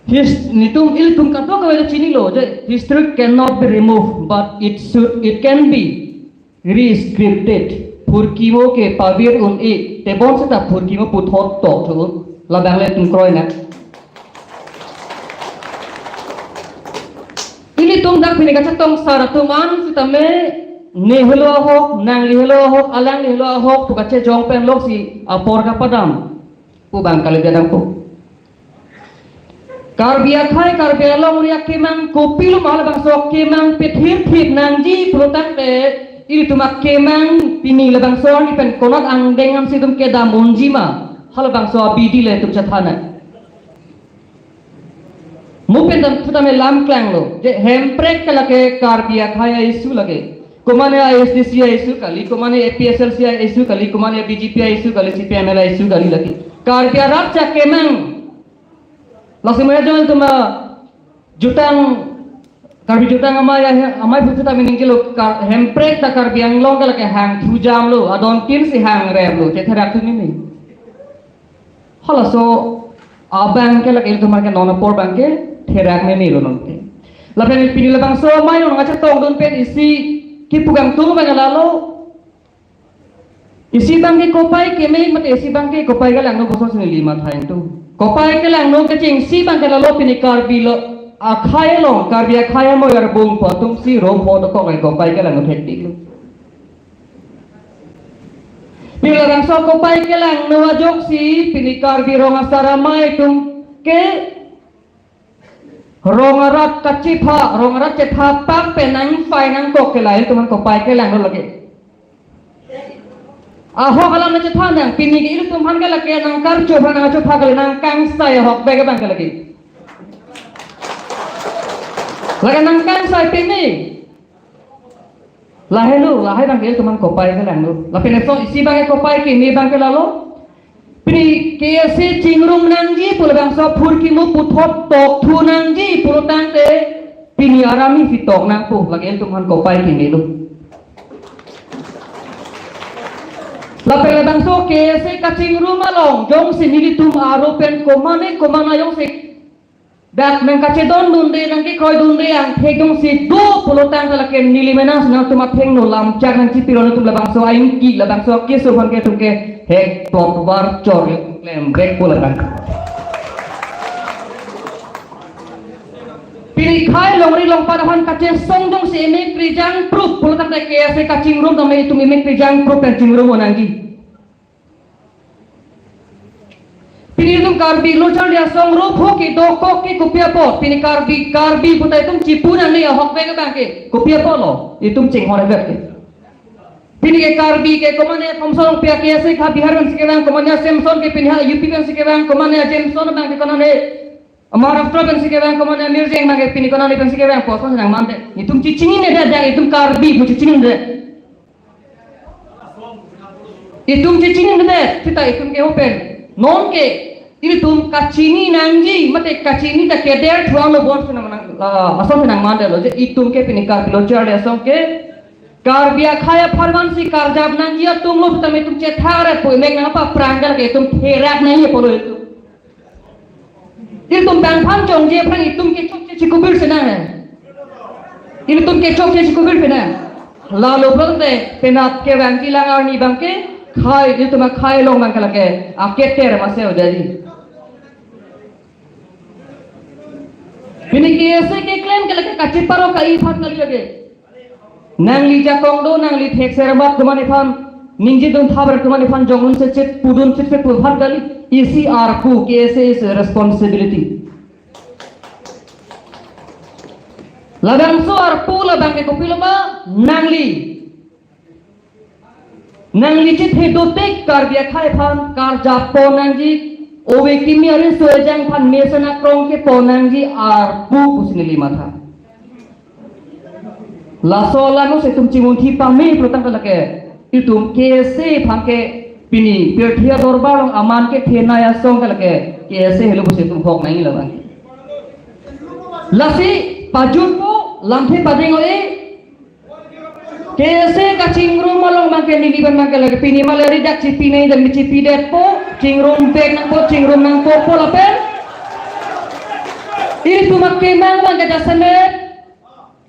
His-, netum ilitum kadokave ta chinilo, je history cannot be removed, but it should, it can be rescripted. Phurkimo ke pavir un-e, tebon seta phurkimo puthot tok thu, labang le tum kroi na. Ilitum dak pini kachetong sar atum an setame, ne helo ahok, nangli helo ahok, alangli helo ahok, pu kachejong pen loksi apor kapadam pu abang kali dia dampo. Karbi akhei, Karbi alongri akemang kopilo ma halabangso akemang pethir thip nangji pulo tangte, ilitum akemang pini labangso arni pen konat angdeng ansi itum kedam unji ma, halabangso abidi le itum chethan nang. Mo pen dam setame lam klanglo, je Hemprek ke lake Karbi akhei a-issue lake. Komane A S D C a-issue kali, komane A P S L C a-issue kali, komane B J P a-issue kali, C P I M L a-issue kali lake. Karbi arat akemang. Lasi mo ya jangan tuma jutang, Karbi jutang amei ya, amei aphu setame ningjelo, Kar-, Hemprek ta Karbi Anglong ke lake hang thujamlo, adon tin si hang replo, chetherak thu meme. Halaso abang ke lake ilitum ke non apor abang ke therak memelo non ke. Lapen pini labangso amei along kachetongdun pen isi kipu kangtung abang lalo. Isi abang ke kopai keme mate isi abang ke kopai kelangno puson si neli matha ingtung. Kopai kelangno kechengsi abang ke lalo pini Karbi lo, akhai along, Karbi akhai amoi arbung pu atum si ro pho dokok le kopai kelangno thektik lo. Pini labangso kopai kelangno ajoksi pini Karbi Rong Asar Amei atum ke rong arat kachepha, rong arat chepha pak pen nangpai nangkok ke lahei atum aphan kopai kelangno lake. Ahok alam nangchethan nang, pini ke ilitum aphan ke lake nangkarcho aphan nangchopha ke nangkangsai ahok bek abang ke lake. Lake nangkangsai pini. Lahelo, lahai abang ke ilitum aphan kopai kelanglo. Lapen laso isi abang ke kopai ke, ne abang ke lalo. Pini K S A chingrum nangji pu labangso phurkimo puthot tokthu nangji pulotangte pini arami si tok nangpo, lake ilitum aphan kopai ke nelo. Lapen labangso K S A kachingrum along jongsi nelitum aro pen komane komane jongsi dak nangkachedondunde, nangkekroidunde angthek jongsi do pulotangte lake neli mena si nangtum athengno lamchak nangchipiron atum labangso aingki labangso keso aphan ke atum ke hek plot war chor le klem brek pulotang. Pini khei longri longpat aphan kachesong jongsi emek rijang prup pulotangte K S A kachingrum tame itum emek rijang prup pen chingrum nangji. Pini itum Karbi Lo Charli Asong ro pho kedokok ke kopi apot? Pini Karbi, Karbi puta itum chipu nangne ahok bek abang ke kopi apot lo? Itum chinghon bek ke. Pini ke Karbi ke komane Thompson Rongpi ke ase kha Bihar pen si kevang, komane Samson ke pini ha U P pen si kevang, komane Jameson abang ke konane Maharashtra pen si kevang, komane Mirjeng abang ke pini konane pen si kevang, poson nangmandet. Itum chechinine det, itum Karbi pu chechinine. Itum chechinine det, seta itum ke open. Non ke, ilitum kachini nangji, mate kachini ta keder thuang lo bon si nang, nang, ah, ason si nangmandet lo, je itum ke pini Karbi Lo Charli Asong ke, Karbi akhai apharman si karjap nangji atum lo, seta itum chetharet pu emek nangpaprang ke itum therak nangji pulo itum. Itum bang aphan chongji aphan itum ke chokche chikubir si nang. Itum ke chokche chikubir si nang. Lalo pulote penap kevangji lang arni abang ke khei, itum akhei along abang ke lake aketer mase ojai. Pini K S A keklem ke lake kacheparo ka-i aphan kali lake. Nangli jakong do, nangli thekser mat komatne aphan, ningjedun thaber komatne aphan jongdun setset, pudun setset pu aphan kali, isi arpu, K S A is a responsibility. Labangso arpu labang ke kopilo ma, nangli. Nangli chethe dotik Karbi akhei aphan karjap pon nangji, ove kimi ari sojang aphan mesen akrong kepon nangji arpu pusi neli matha. Laso alam si itum chimunthi pame pulotangte lake itum K S A aphan ke pini pirthe adorbar along aman kethenei asong ke lake K S A helo pusi itum hok nangji labang. Lasi pajutpo, lamthe pading oi, K S A kachingrum along abang ke neli abang ke lake pini maleri dak chipi nai dan chipi detpo, chingrum bek nangpo, chingrum nangpo pu lapen. Itum akemang abang ke jasemet.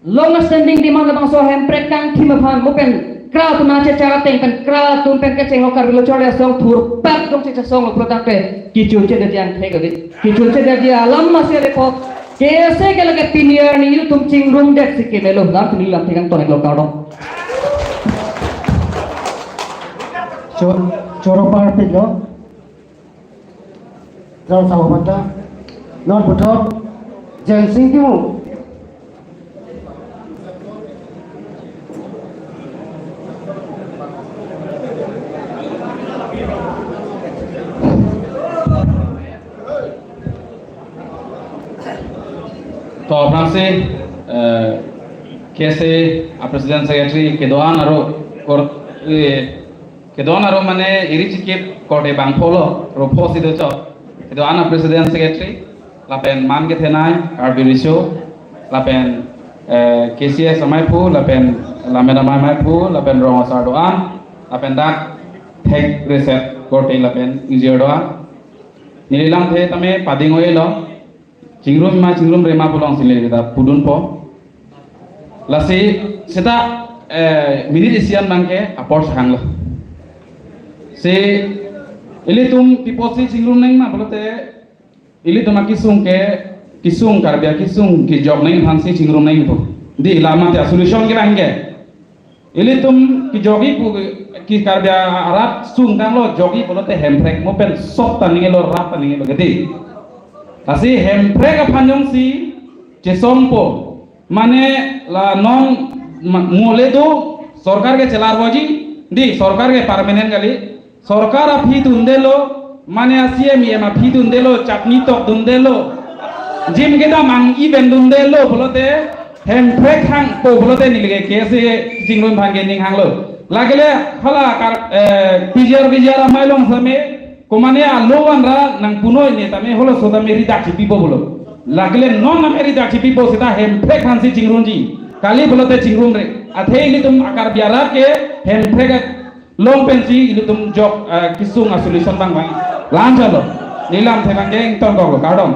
Long standing demand labangso Hemprek kangthim aphan mo pen kra atum nangchechak ateng pen kra atum pen kecheng ho Karbi Lo Charli Asong thurpak dong chechasong lo pulotangte kechun chedetji angthek ave. Kechun chedetji alam masi report. K S A ke lake pini arni itum chingrum det si kemelo, lam pini lam thekang tonek lo kardom. Chor-, choro parpik lo. Rong Sahu Pata, non puthot, Jensing Timung. To aphrangsi, eh, K S A a President Secretary kedo-an aro kor-, eh, kedo-an aro mane eri chikit korte bangpho lo, ro pho si dochot. Kedo-an a President Secretary, lapen man kethenei, Karbi Riso, lapen, eh, K C S amaiphu, lapen Lammet Amei amaiphu, lapen rong asar do-an, lapen dak thek reset korte lapen ingjir do-an. Neli lamthe tame pading oi lo, chingrum ma chingrumre ma pu along si neli ta pudunpo. Lasi seta, eh, minute isi an abang ke apor sahang lo. Si ilitum pi apotsi chingrum nang ma pulote ilitum akesung ke kesung, Karbi akesung kejok nangji aphansi chingrum nangji pu. Dei, la mate a-solution kelang ke. Ilitum kejokji pu ke Karbi arat sung tanglo, jokji pulote Hemprek mo pen sok ta ningje lo, rat ta ningje lo ke dei. Lasi Hemprek aphan jongsi chesongpo, mane la non ma-, mole do, sorkar ke chelarvoji, dei, sorkar ke permanent kali. Sorkar aphi dundelo, mane a-C M, E M aphi dundelo, chapni tok dundelo. Jim kedam ang-i pen dundelo pulote, Hemprek hangpo pulote neli ke K S A chingrum aphan ke ning hanglo. Lake le hala kar, eh, P G R, P G R amei along same, komane alo vanra nangpunoi ne tame halaso tame ri dak chipipo pulo. Lake le non tame ri dak chipipo seta Hemprek aphansi chingrumji. Kali pulote chingrumre. Athe ilitum a-Karbi arat ke Hemprek along pensi ilitum jok, eh, kesung a-solution abang abang. La-an chalo. Neli lamthe abang ke ingtonkoklo, kardom.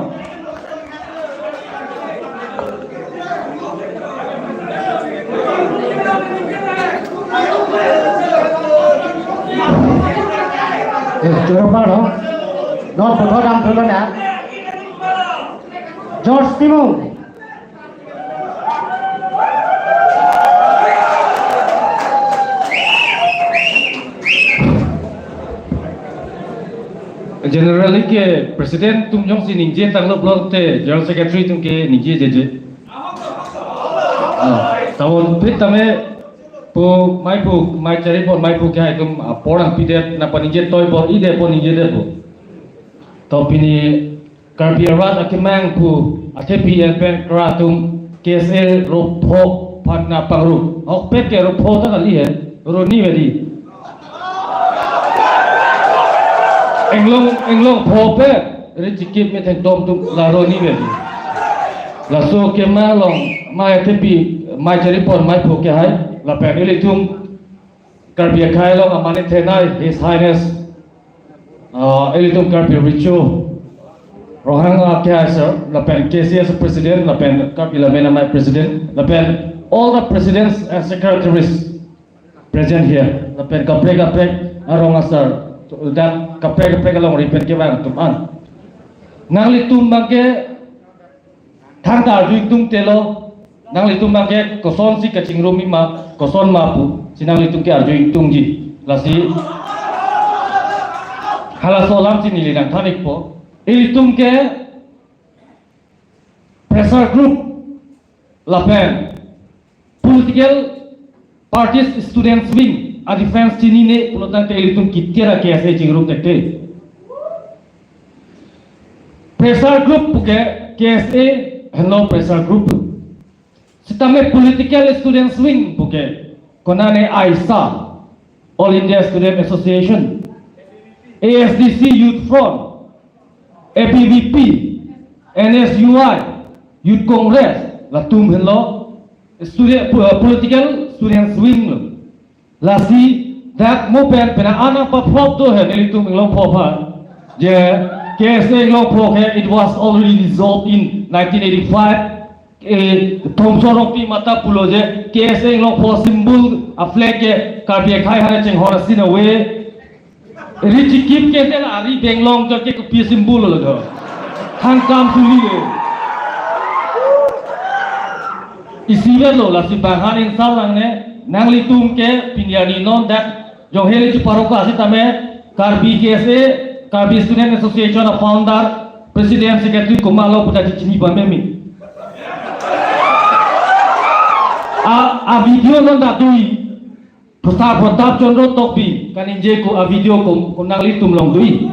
Eh, choro paro. Not puthot damthulo na. George Timung. Generally ke president atum jongsi ningje tanglo pulote general secretary atum ke ningjejeje. Ah, tabon phit tame pu mei pu, mei charipon mei pu ke hai atum apor nangpidet, nangpaningje toi bor-idet pu ningjedet pu. To pini Karbi arat akemang pu athepi pen kra atum K S A ropho patna pangru. Ahokpet ke ropho ta kali he, roni vedi. Inglong, inglong pho pe, ri chikip metheng tom atum la roni vedi. Laso kemang along mei athepi, mei charipon mei pu ke hai, lapen ilitum Karbi akhei along amonit thenei, His Highness, uh, ilitum Karbi Recho Ronghang akhei sir, lapen K C S President, lapen Karbi Lammet Amei President, lapen all the presidents and secretaries present here, lapen kaprek kaprek arong asar, dan kaprek kaprek alongri pen kevang atum an. Nanglitum abang ke thangta arju ingtungtelo, nanglitum abang ke kosonsi kachingrumpima, koson ma pusi nanglitum ke arju ingtungji. Lasi halaso alamsi neli nangthan-ikpo. Ilitum ke pressure group lapen political parties students wing a-difference chinine pulotangte ilitum kitia ra K S A chingrum thekthe. Pressure group puke K S A henlo pressure group. Sitame political students wing puke konane AISA, All India Student Association, A S D C Youth Front, A B V P, N S U I, Youth Congress, latum henlo student, po-, political students wing lo. Lasi dak mo pen pena ana pa prop do he nelitum Inglongpho aphan. Je K S A Inglongpho ke it was already dissolved in nineteen eighty-five. Eh, Thomson Rongpi mate pulo je K S A Inglongpho symbol a-flag ke Karbi akhei aphan chinghon asin ave. Ri chikip ke tel ari benglong ke kopi symbol lo do. Hangkam suli le. Isi velo lasi bang-an insal nangne, nanglitum ke pini arni non dak jong heli chuparoka sitame Karbi K S A, Karbi Student Association a-founder, President, Secretary komatlo puta chini pameme. A, a-video non dak dui. Sar Pratap Chandra Tokbi kaningje ko a-video ko, ko nanglitum longdui.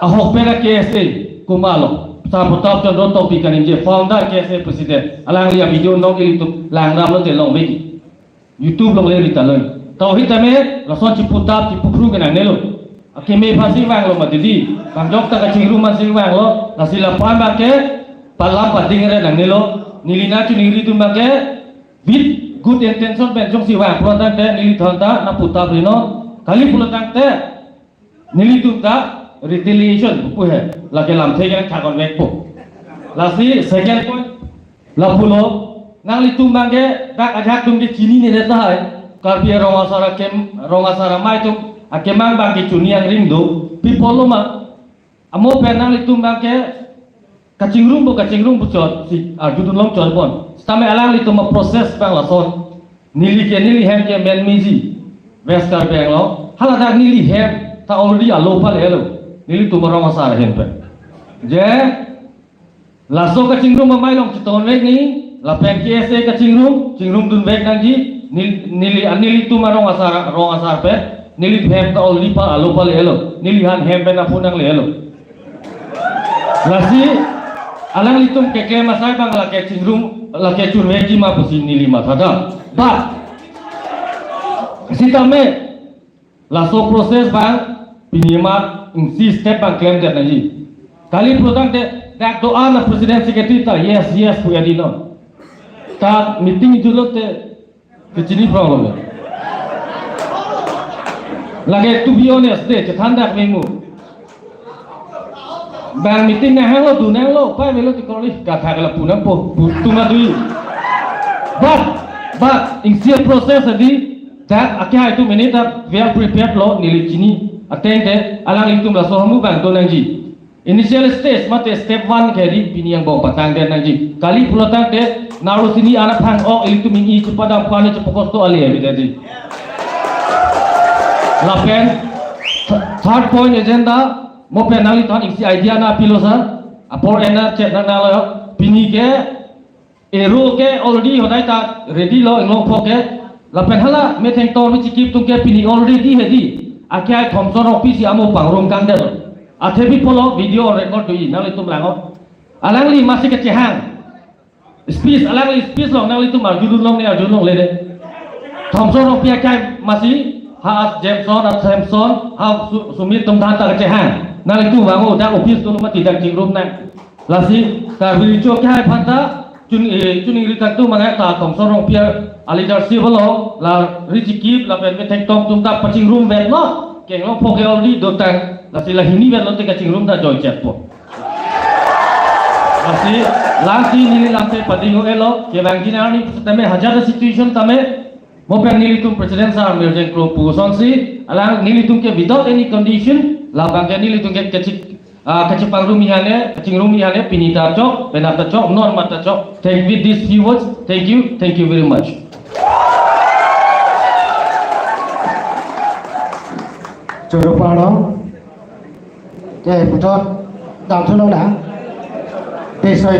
Ahokpet a-K S A komatlo. Sar Pratap Chandra Tokbi kaningje founder K S A president. Alangli a-video non ilitum langram lote longvekji. YouTube along le rita loi. Tauhit tame lason chiputap chipuphru ke nangnelo. Akeme aphansi vanglo ma didi. Bang jok ta kachingrum aphansi vanglo. Lasi lapu-an abang ke palam pading re nangnelo. Neli nangchiningri atum abang ke with good intention pen jongsi vang pulotangte neli thonta nangputap rinon. Kali pulotangte nelitum ta retaliation pu he, lake lamthe ke nangthakon vekpo. Lasi second point, lapulo, nanglitum abang ke dak ajahak atum ke chinine tahai, Karbi arong asar akem, rong asar amei atum akemang abang ke chini angring do, pi apotlo ma, amo pen nanglitum abang ke Kachingrum bo, kachingrum bo chot si arjudun long chot bon. Sitame alanglitum a-process abang lason. Neli ke, neli hem ke men meji West Karbi Anglong. Haladak neli hem ta already alo pale lo. Nelitum arong asar ahin pen. Je laso kachingrum amei along chiton vek nangji, lapen K S A kachingrum, chingrum dun vek nangji, nel-, neli, nelitum arong asar, rong asar pen, neli hem ta already pa alo pale lo, neli han hem pen aphu nangle lo. Lasi, alanglitum keklem asai abang lake chingrum, lake chun vekji ma pusi neli mathadam. But, sitame, laso process abang pini amat isi step abang klemdet nangji. Kali pulotangte dak do-an a-president secretary ta yes, yes pu adi non. Ta meeting julo te kechini problem lo. Lake, to be honest de, chethan dak memu. Bang meeting nanghanglo, dun nanglo, pai melo ti kori, kathak lapu nangpo, pu tuma dui. But, but, isi a-process adi, dak akehai atum ini ta well prepared lo, neli chini, ateng te, alanglitum laso amu abang do nangji. Initial stage, mate step one ke adi, pini angbong patangdet nangji. Kali pulotangte, naro sini anak thang ok, ilitum ini chepadam kani chepakosto ali, abi tadi. Lapen, th-, third point agenda, mo pen nangliphan isi idea nangpilo sir, apor ena chet nangnanglo, pini ke, ero ke already hodai ta ready lo, Inglongpho ke, lapen hala metheng tor mi chikip atum ke pini already hedi, akehai Thomson Rongpi si amo pangrum kangdet lo. Athe bi polo video record do-i, nanglitum lang-o. Alangli masi kechehang. Speech, alangli speech along nanglitum arjudun long ne, arjudun longle de. Thomson Rongpi akehai masi, ha Jameson, ha Samson, ha Su-, Sumit atum than ta kechehang. Nanglitum vang-o, dak office dolo mati dak chingrum nang. Lasi, Karbi Riso Akehai aphan ta, chun, eh, chuningri tangtung mangai ta Thomson Rongpi a-leadership along, la ri chikip, lapen metheng tor atum ta pachingrum vet lo, ke Inglongpho ke already dotang, lasi la hini vet lote kachingrum ta joichetpo. Lasi, lasi neli lamthe pading-o-et lo, kevangji arni sitame hajar situation tame, mo pen nelitum President sir Mirjeng Kro pu asonsi, alang nelitum ke without any condition, labang ke nelitum ke kachik, ah, kachipangrum ihane, kachingrum ihane, pini ta chok, penap ta chok, non mat ta chok. Thank, with these few words, thank you, thank you very much. Choro pardon. Te puthot dam thunong na. Te soi